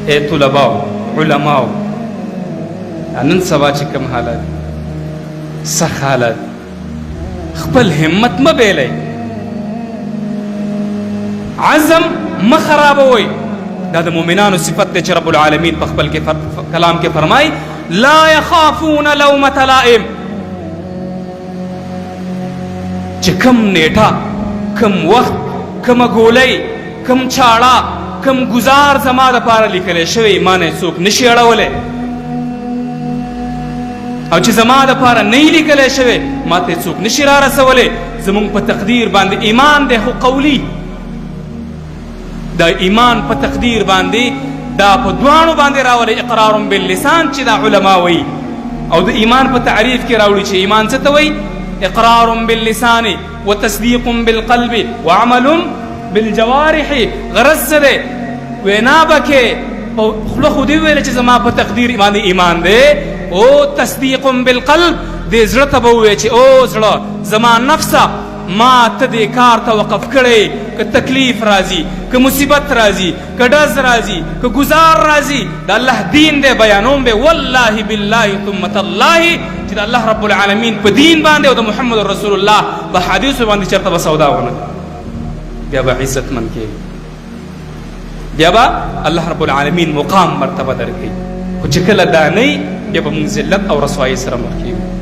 ای طلباو، علماو، نن سبا چې کوم حالت، سخت حالت، خپل همت مه بیلئ، عزم مه خرابوئ. دا د مؤمنانو صفت دی چې رب العالمین په خپل کې کلام کې فرمایي لا يخافون لومة لائم. چې کم نیټه، کم وخت، کمه ګولۍ، کم چاړه، کم ګزار زما دپاره لیکلی شوی، ما نه یې څوک نشي اړولی، او چې زما دپاره نه یې لیکلی شوی، ما ته یې څوک نشي را رسولی. زمونږ په تقدیر باندې ایمان دی، خو قولی دا ایمان په تقدیر باندې دا په دواړو باندې راولي، اقرار باللسان چې دا علما وایي، او د ایمان په تعریف کې راوړي چې ایمان څه ته وایي؟ اقرار باللسان وتصدیق بالقلب وعمل بالجوارح. غرض څه دی؟ وینا به کې په خوله خو دې وویل چې زما په تقدیر باندې ایمان دی، او تصدیق بالقلب دې زړه ته به ووایې چې او زړه زما نفسه، ما ته دې کار ته وقف کړی، که تکلیف راځي، که مصیبت راځي، که ډز راځي، که ګزار راځي، د الله دین دی بیانوم به، والله بالله ثم تالله چې د الله رب العالمین په دین باندې او د محمد رسول الله په حدیثو باندې چېرته به سودا ونه، بیا به عزتمن کېږي، بیا به الله رب العالمین مقام مرتبه درکوي. خو چې کله دا نه، بیا به موږ ذلت او رسوایۍ سره مخ کېږو.